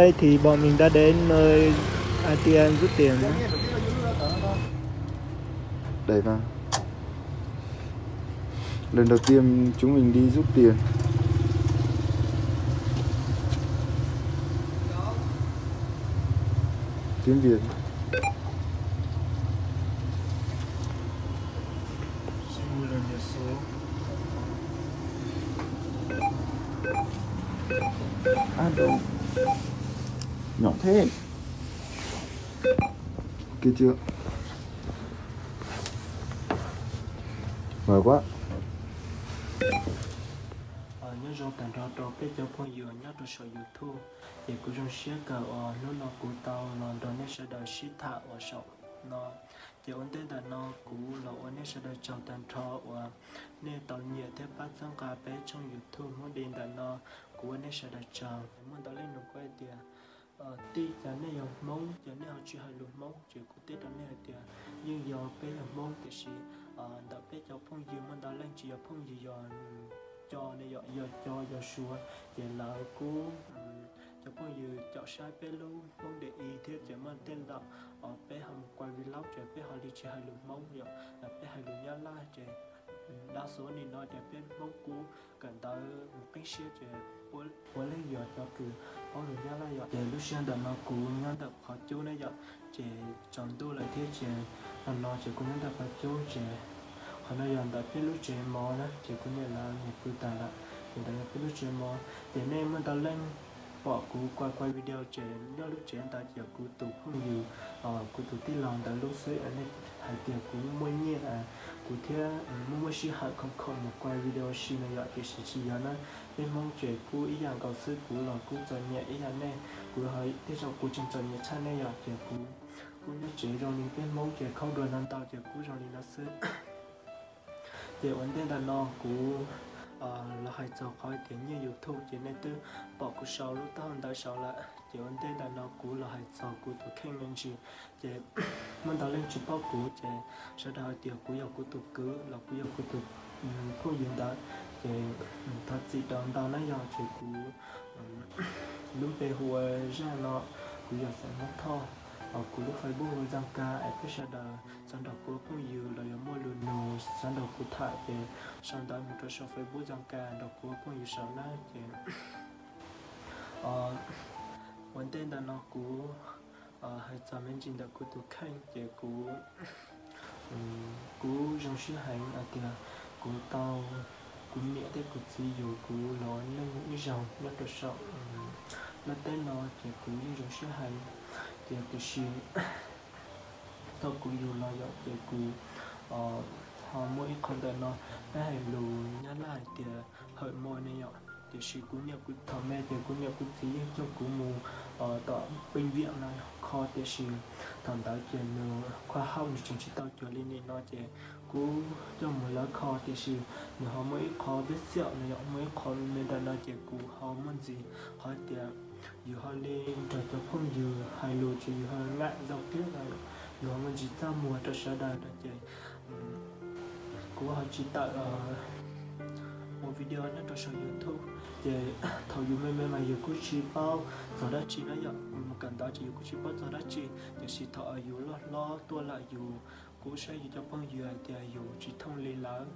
Đây thì bọn mình đã đến nơi Atia rút tiền. Đây mà. Lần đầu tiên chúng mình đi rút tiền. Tiếng Việt. Xin vui lòng nhập số. Alo. Nhỏ thế. Kia chưa? Mệt quá. Nyob zoo tag nrho rau peb cov phooj ywg nyob rau saum YouTube. Ces kuv zoo siab kawg uas hnub no kuv tau los nrog nej sawv daws sib tham uas saum no. Ces ua ntej ntawm no kuv los ua nej sawv daws tsaug tag nrho uas nej tau nyiam thiab pab txhawb nqa peb tshooj YouTube Hmoob Di ntawm no. Kuv ua nej sawv daws tsaug. Muaj ntau leej nug kuv hais tias, tij, cas nej yog Hmoob ces nej ho tsis hais lus Hmoob? Ces kuv teb rau nej hais tias yeej yog peb yog Hmoob, tiam sis ntawm peb cov phooj ywg muaj ntau leej tsis yog phooj ywg, yog co ne, yog co yog suav, ces lawv kuj, cov phooj ywg caum saib peb lub Hmoob de i thiab ces muaj tej zaum peb ho mus quay vlog ces peb ho li tsis hais lus Hmoob, yog peb hais lus Nyab Laj ces dab xua nim no ces peb Hmoob kuj kawm ntawv mus qib siab ces puav leej yog cov kws paub lus Nyab Laj yom. Ces lub sij hawm ntawm no kuv nyob ntawm qhov cub na yom, ces tsaus ntuj lawm thiab ces no no ces kuv nyob ntawm qhov cub ces qhov no yog ntawm peb lub tsev mov na, ces kuv niam lawv mus pw tas lawm, ces ntawm yog peb lub tsev mov. Ces nej muaj ntau leej pom kuv quay quay video ces nyob lub tsev ntawd ces yog kuv tus phooj ywg, kuv tus tij laug ntawd lub xwb, nej hais tias kuv muaj nyiaj, kuv thiab muaj muaj sij hawm khoom khoom mus quay video si no yom, tiam sis tsis yog na. Peb Hmoob ces kuj ib yam nkaus xwb, kuv los kuj txom nyem ib yam nej, kuv ho tej zaum kuv tseem txom nyem tshaj nej yom, ces kuv kuj nyob tsev zoo li peb Hmoob ces khaub dua no ntau ces kuj zoo li no xwb. Ces ua ntej ntawm no kuv los hais txog qhov tias nyiaj YouTube ces nej twb pom kuv sau lub taub hau ntawd saud lawm. Ces ua ntej ntawm no kuv los hais txog kuv tus kheej me ntsis. Ces muaj ntau leej tsis paub kuv ces sawv daws hais tias kuv yog kuv tus kwv los kuv yog kuv tus phooj ywg ntawd. Ces thov txim rau ntau na yog ces kuv lub npe hu ua Zaj no, kuv yog xeem Hmoob Thoj, kuv lub Facebook hu Zaj Ka es peb sawv daws xav nrog kuv ua phooj ywg los yog muaj lus nug xav nrog kuv tham ces sau ntawv mus rau saum Facebook Zaj Ka nrog kuv ua phooj ywg saud na ces ua ntej ntawm no kuv hais txog me ntsis ntawm kuv tus kheej ces kuv, kuv zoo siab heev hais tias kuv tau kuv niam thiab kuv txiv yug kuv los ua neej ib zaug nyob rau saum lub teb no ces kuv yeej zoo siab heev. Ces tiam sis thaum kuv yug los yom ces kuv ho muaj ib qho ntawm no, peb hais lus Nyab Laj hais tias hawm mo ne yom. Tiam sis kuv niam kuv thaum me ces kuv niam kuv txiv yeej coj kuv mus tom pej viam no kho, tiam sis thaum ntawd ces nws khoa hauj nws tseem tsis tau cuag li nim no ces kuv coj mus lawv kho, tiam sis nws ho muaj ib qho veb xiam no yom, muaj ib qho me me ntawm no ces kuv ho muaj ntxiv qhov tias yus ho li nrog cov phooj ywg hais lus ces yus ho ngaim zaum tiag no, yus ho muaj ntsis txaj muag rau sawv daws no ces kuv ho tsis tawm ua video nyob rau saum YouTube. Ces thaum yus me me mas yus kuj tsis paub txog dab tsi na yom, mus kawm ntawv ces yus kuj tsis paub txog dab tsi, tiam sis thaum yus loj hlob tuaj lawm yus kuj saib yus cov phooj ywg hais tias yus tsis thooj li lawv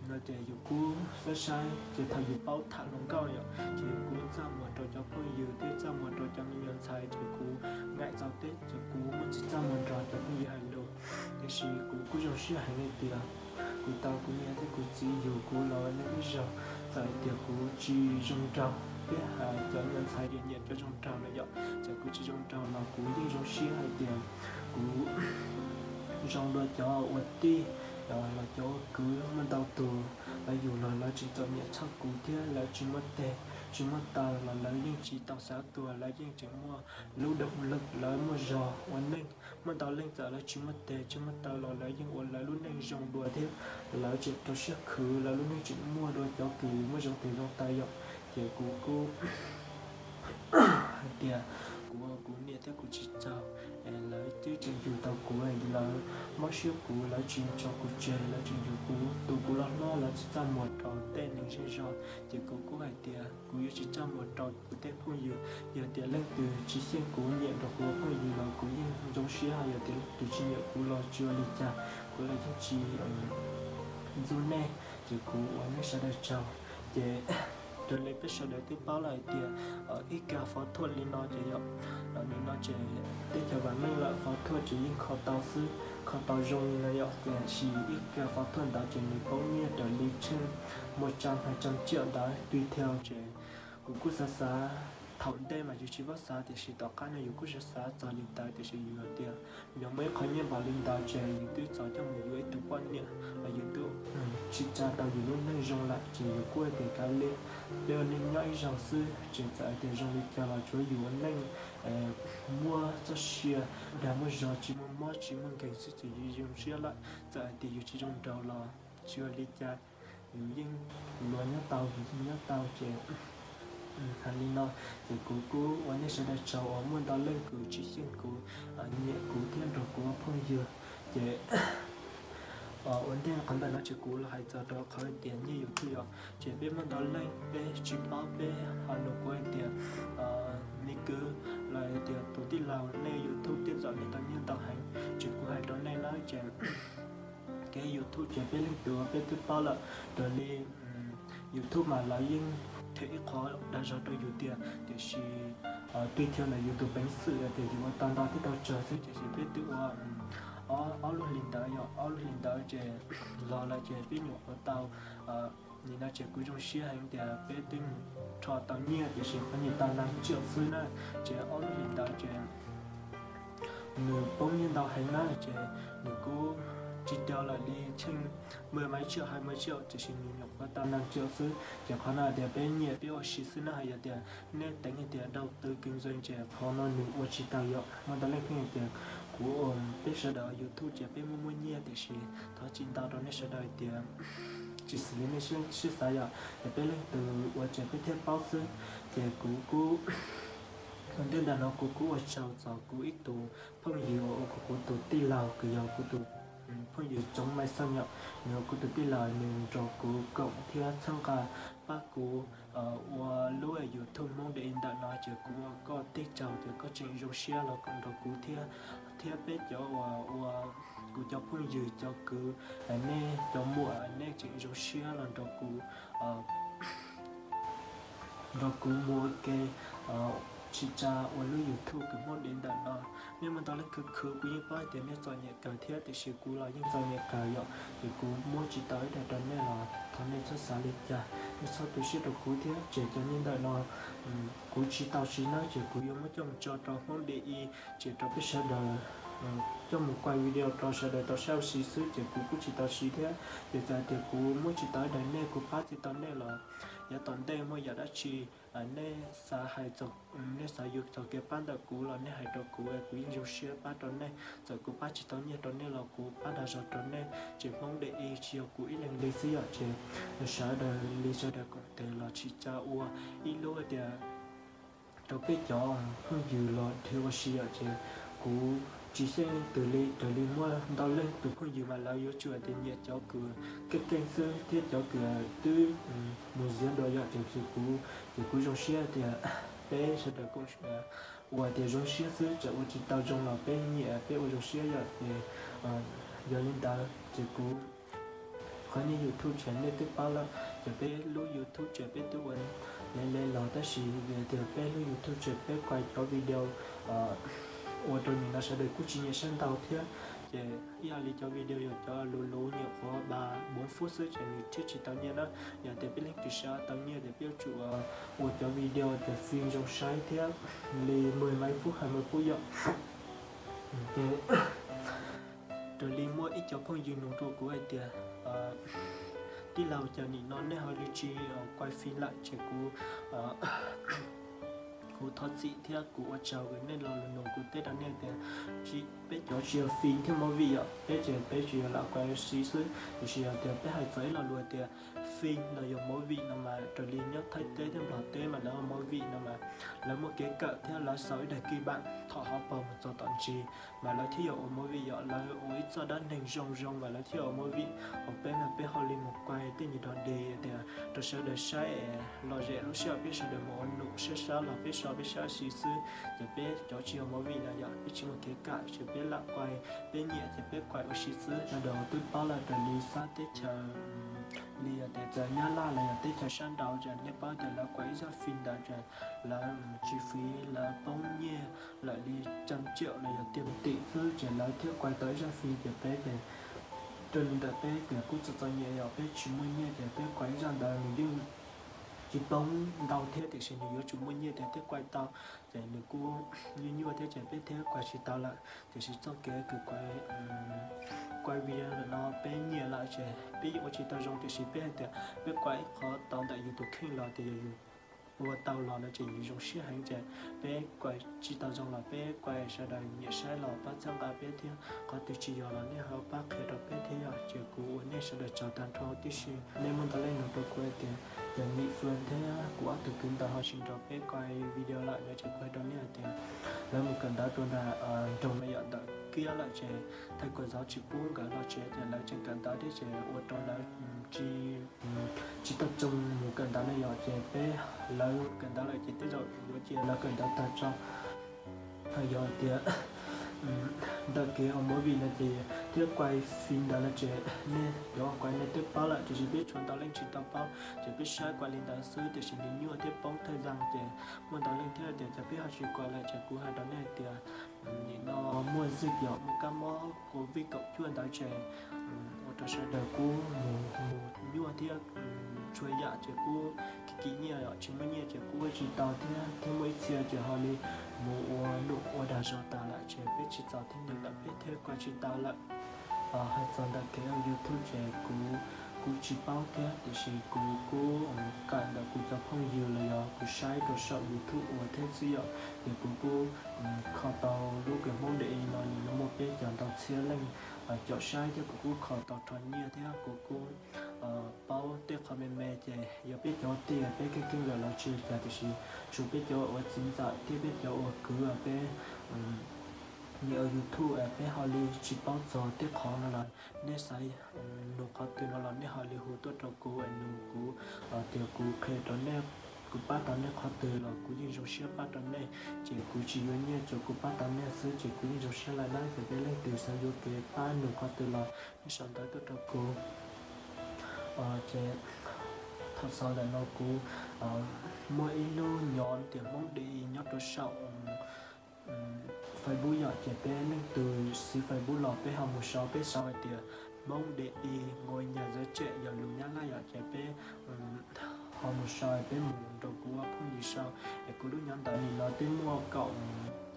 no ces yus kuj saib saib ces thaum yus paub tham hluas nkauj yom ces yus kuj txaj muag rau cov phooj ywg thiab txaj muag rau cov me nyuam ntxhais ces kuv ngaim txog teb ces kuv muaj ntsis txaj muag nrog cov phooj ywg hais lus. Tiam sis kuv kuj zoo siab heev hais tias kuv tau kuv niam thiab kuv txiv yug kuv los ua neej ib zaug. Txawm hais tias kuv tsis zoo nraug thiab cov me nyuam ntxhais yeej nyiam cov zoo nraug no yom, txawm kuv tsis zoo nraug los kuv yeej zoo siab hais tias kuv zoo dua cov ua tij los cov ua kwv. Muaj ntau tus lawv yug los lawv tseem txom nyem tshaj kuv thiab lawv tsis muaj teg tsis muaj taw los lawv yeej tsis tau xav tuag, lawv yeej tseem muaj lub doo lwm, lawv muaj zog ua neej. Muaj ntau leej txawm lawv tsis muaj teg tsis muaj taw los lawv yeej ua lawv lub neej zoo dua thiab lawv tseem rau siab khwv, lawv lub neej tseem muaj dua cov kws muaj zoo teg zoo taw yom. Ces kuv kuj hais tias kuv ua kuv niam thiab kuv txiv tsaug Lawv twb tseem yug tau kuv, lawv mob siab kuv, lawv tsis tso kuv tseg, lawv tseem yug kuv, tu kuv loj hlob, lawv tsis txaj muag rau tej neeg zej zog. Ces kuv kuj hais tias kuv yuav tsis txaj muag rau kuv tej phooj ywg. Yog tias leej twg tsis xyeej kuv, nyiam nrog kuv ua phooj ywg los kuv yeej zoo siab, yog tias leej twg tsis nyiam kuv los tsis ua li cas, kuv los yeej tsis ntxub nej. Ces kuv ua nej sawv daws tsaug. Ces raws li peb sawv daws twb paub lawm hais tias ib kag fov thuaj li no ces yog, nim no ces teb chaws vam meej lawm, fov thuaj ces yeej kho tau xwb, kho tau zoo li no yom. Tiam sis ib kag fov thuaj ntawd ces nws poob nyiaj raws li tsheej, muaj tsawg hais tsawg tsiaj ntawd tùy theo. Ces kuv kuj xav xav, thaum ntej mas yus tsis paub xav, tiam sis tom qab no yus kuj xav xav txog li ntawd, tiam sis yus tias yog muaj ib qho nyiaj npaum li ntawd ces yus twb txaus coj mus yuav ib tug poj niam los yus twb tsim tsa tau yus lub neej zoo lawm, ces yus kuj hais tias kav liam, peb ua neej nyob ib zaug xwb, ces txawm hais tias zoo li cas los tsuav yus ua neej muaj txoj sia dag muaj zog, tsis muaj mob tsis muaj nkeeg xwb ces yus zoo siab lawm. Txawm hais tias yus tsis zoo nraug los tsis ua li cas, yus yeej luag nyob tau, yus yeej nyob tau. Ces hais li no, ces kuv kuj ua nej sawv daws tsaug uas muaj ntau leej kws tsis xyeej kuv, nyiam kuv thiab nrog kuv ua phooj ywg. Ces ua ntej qhov ntawm no ces kuv los hais txog rau qhov hais tias nyiaj YouTube yom, ces peb muaj ntau leej peb tsis paub, peb ho nug kuv hais tias, me kwv, los tias tus tij laug, nej YouTube tej zaum nej tau nyiaj ntau heev. Ces kuv hais rau nej na, ces kev YouTube ces peb leej twg peb twb paub lawm, raws li YouTube mas lawv yeej them ib qho dag zog rau yus tiag, tiam sis tùy theo ntawm yus tus peev xwm tias yus ua tau ntau thiab tau tsawg xwb. Tiam sis peb twb ua ob lub hlis ntawd, yog ob lub hlis ntawd ces los lawm ces peb nyuam qhuav tau, nim no ces kuv zoo siab heev tias peb twb rho tau nyiaj, tiam sis qhov nyiaj tau nees nkaum xwb na. Ces ob lub hlis ntawd ces nws poob nyiaj ntau heev na, ces nws kuj tsis tau lawm li tsheej, mười mấy triệu, hai mươi triệu, tiam sis nws nyuam qhuav tau nees nkaum xwb. Ces qhov no tias peb nyiam peb ua si xwb na. Yog tias nej teev hais tias đầu tư kinh doanh ces qhov no nws ua tsis tau yom. Muaj ntau leej pheej hais tias kuv, peb sawv daws YouTube ces peb muaj muaj nyiaj, tiam sis thov txim ntau rau nej sawv daws hais tias tsis xws li nej siab xav yom. Ces peb leej twg ua ces peb thiaj paub xwb. Ces kuv kuj, ua ntej ntawm no kuv kuj ua tsaug txog kuv ib tus phooj ywg uas ua kuv tus tij laug, kws yog kuv tus phooj ywg Txoov Maiv Xeeb yom. Nws yog kuv tus tij laug, nws nrog kuv koom thiab txhawb nqa pab kuv ua lub YouTube Hmoob D I ntawm no. Ces kuv ua koj teb tsaug tias koj tseem zoo siab los koom nrog kuv thiab, thiab peb cov uas ua, kuv cov phooj ywg, cov kwv, nej cov muam, nej tseem zoo siab los nrog kuv, nrog kuv mus ua ke, tsim tsa ua lub YouTube kws Hmoob D I ntawm no. Nej muaj ntau leej khwv khwv, kuv yeej paub hais tias nej txom nyem kawg thiab, tiam sis kuv los yeej txom nyem kawg yom. Ces kuv muab tsis tau ib daim rau nej los thov nej txhob xav li cas, nej txhob tu siab rau kuv thiab. Ces cov nyiaj ntawm no kuv tsis tau siv na, ces kuv yuav muab coj mus tso rau Hmoob D I, ces rau peb sawv daws coj mus quay video rau sawv daws tau saib ua si xwb, ces kuv kuj tsis tau siv thiab. Ces txawm tias kuv muab tsis tau ib daim nej, kuv pab tsis tau nej los yav tom ntej muaj yam dab tsi nej xav hais, nej xav yuav txog kev pab ntawm kuv los nej hais rau kuv, kuv yeej zoo siab pab rau nej. Txawm kuv pab tsis tau nyiaj rau nej los kuv pab dag zog rau nej. Ces Hmoob D I tsis yog kuv ib leeg li xwb yom, ces sawv daws li sawv daws koom tes los tsim tsa ua ib lub tias rau peb cov phooj ywg los dhia ua si yom. Ces kuv tsis xyeej leej twg li, raws li muaj ntau leej tus phooj ywg mas lawv yuav tsum tias nyiam cov kws keej keej xwb thiab cov kws twb mus ziab dua yom. Ces kuv, ces kuv zoo siab tias peb sawv daws koom ua tias zoo siab xwb, txawm ua tsis tau zoo los peb nyiam peb ua zoo siab yom. Ces yog li ntawd ces kuv, qhov nyiaj YouTube ces nej twb paub lawm, ces peb lub YouTube ces peb twb ua le le los, tab sis vim tias peb lub YouTube ces peb quay cov video ua rau nim no sawv daws kuj tsis nyiam saib ntau thiab. Ces ib yam li cov video yog cov luv luv nyuam qhuav ba bốn phút xwb ces nws thiaj tsis tau nyiaj na. Yog tias peb leej twg xav tau nyiaj ces peb yuav tsum ua cov video tias phim zoo saib thiab li mười mấy phút, hai mươi phút yom. Ces raws li muaj ib co phooj ywg nug rau kuv hais tias, tij laug, cas nim no nej ho li tsis quay phim lawm? Ces kuv Kuv thov txim thiab kuv ua tsaug uas nej los lus nug kuv teb rau nej tias, tsis, peb cov tsis yog film thiab movie yom, peb ces peb tsuas yog lam kuav ua si xwb. Tiam sis yog tias peb hais txog ib lo lus tias film los yog movie no mas raws li nyob Thaib teb thiab Nplog teb mas lawv ua movie no mas lawv muaj kev kawm thiab lawv xaus ib daim kib npam thaum hauv paus mus txog tom ntsis mas lawv thiaj yuav ua movie yom, lawv ua ib txoj dab neeg zoo zoo mas lawv thiaj ua movie. Hos peb mas peb ho li mus kuav tej nyuag dog dig tias rau sawv daws saib es lom zem lub sij hawm peb sawv daws mus ua num sab sab los peb so peb sab ua si xwb. Ces peb cov tsis yog movie no yom, peb tsis muaj kev kawm ces peb lam kuav, peb nyiam ces peb kuav ua si xwb. Sawv daws twb paub lawm raws li sab teb chaws li yog tias txawm Nyab Laj los yog teb chaws sab nraud ces nej paub tias lawv kuav ib zaj film ntawd ces lawv tsis fiv, lawv poob nyiaj lawm li cam ciam los yog tiag tim xwb ces lawv thiaj kuav tau ib zaj film ces peb ces raws li ntawd peb tias kuj txom txom nyem yom, peb tsis muaj nyiaj ces peb kuav ib zaj ntawd nws yeej tsis poob ntau thiab tiam sis nws yuav tsum muaj nyiaj tias thiaj kuav tau. Ces nws kuj nyuaj nyuaj thiab ces peb thiaj kuav tsis tau lawm. Tiam sis txoj kev kws kuav, kuav video ntawm no peb nyiam lawm ces peb yeej ua tsis tau zoo tiam sis peb hais tias peb kuav ib qho tau ntawm yus tus kheej los tias yog yus ua tau los no ces yus zoo siab heev ces peb kuav tsis tau zoo los peb kuav sawv daws nyiam saib los pab txhawb nqa peb thiab qhov twg tsis yog los nej ho pab qhia rau peb thiab yom. Ces kuv ua nej sawv daws tsaug tag nrho tib si. Nej muaj ntau leej nug rau kuv hais tias yog Nim Fwm thiab kuv ob tug kwv ntawd ho tsis nrog peb kuav video lawm no ces kuv hais rau nej hais tias lawv mus kawm ntawv rau nram nroog no yom, ntawm kiab lawm ces thawj kuam zov tsis pub nkawd los tsev ces lawv tseem kawm ntawv thiab ces ua rau lawv tsis tsis tau tsoo mus kawm ntawv no yom. Ces peb, lawv kawm ntawv lawm ces tej zaum yuav cia lawv kawm ntawv tag tso. Yog tias ntawm kev ua movie no ces thiab kuav film ntawd no ces nej cov kuav nej twb paub lawm tiam sis peb tshuav ntau leej tsis tau paub ces peb saib kuav li ntawd xwb tiam sis nws nyuaj thiab poob thawj zaj ces muaj ntau leej thiab tias cas peb ho tsis kuav lawm ces kuv hais rau nej hais tias nim no muaj zaj yog muaj kab mob covid kaum cuaj ntawd ces ua rau sawv daws kuj mus mus nyuaj thiab txhua yam ces kuj kim kim nyiaj yom, tsis muaj nyiaj ces kuj ua tsis tau thiab, thiab muaj ib txhia ces ho li mus ua num ua dag zog tas lawm ces peb tsis txaus thiab nws lawm peb thiaj kuav tsis tau lawm. Hais txog ntawm kev ua YouTube ces kuv kuj tsis paub thiab tiam sis kuv kuj kawm ntawm kuv cov phooj ywg los yog kuv saib rau saum YouTube ua thiab xwb yom. Ces kuv kuj kho tau lub kws Hmoob de no nws muaj peb caug ntau txhiab leej caum saib thiab kuv kuj kho tau rho nyiaj thiab kuv kuj paub tej qhov me me ces yog peb cov tiag peb keej keej lawm los tsis ua cas tiam sis tshuav peb cov ua txiv ntxawm thiab peb cov ua kwv peb nim ua YouTube peb ho li tsis paub txog tej qhov no los nej xav nug qhov twg no los nej ho li hu tuaj rau kuv es nug kuv tias kuv qhia rau nej, kuv pab tau nej qhov twg los kuv yeej zoo siab pab rau nej. Ces kuv tsis yuav nyiaj, tsuas kuv pab tau nej xwb ces kuv yeej zoo siab lawm na. Ces peb leej twg xav yuav kev pab nug qhov twg los nej sau ntawv tuaj rau kuv. Ces thaum xaus ntawm no kuv muaj ib lub nyov tias Hmoob de nyob rau saum Facebook yom, ces peb leej twg siv Facebook los peb ho mus sau, peb sau hais tias Hmoob de nqua nyas zawv tsem yog lus Nyab Laj yom, ces peb ho mus sau, peb mus nrog kuv ua phooj ywg sau. Es kuv lub nyov ntawd nim no twb muaj kaum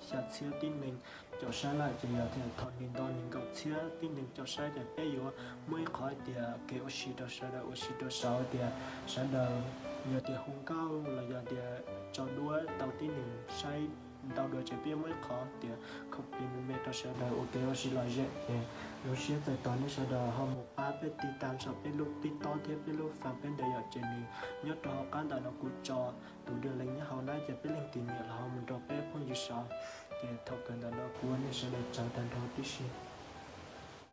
xya txhiab tib neeg caum saib lawm, ces yog thaum nws nto nees nkaum txhiab tib neeg caum saib ces peb yuav muaj ib qhov hais tias kev ua si rau sawv daws ua si rau saud tias sawv daws yog tias hu nkauj los yog tias tso duab tau tib neeg saib ntau dua ces peb muaj ib qhov tias khoom pis me me rau sawv daws ua kev ua si lom zem. Ces zoo siab txais tos nej sawv daws ho mus pab peb tiv tas saum peb lub TikTok thiab peb lub fanpage ntawd yom, ces nws nyob rau hauv qab ntawm no kuv tso tus dua lees nyob hauv na, ces peb leej twg nyiam los ho mus nrog peb phooj ywg sau. Ces thaum kawg ntawm no kuv ua nej sawv daws tsaug tag nrho tib si.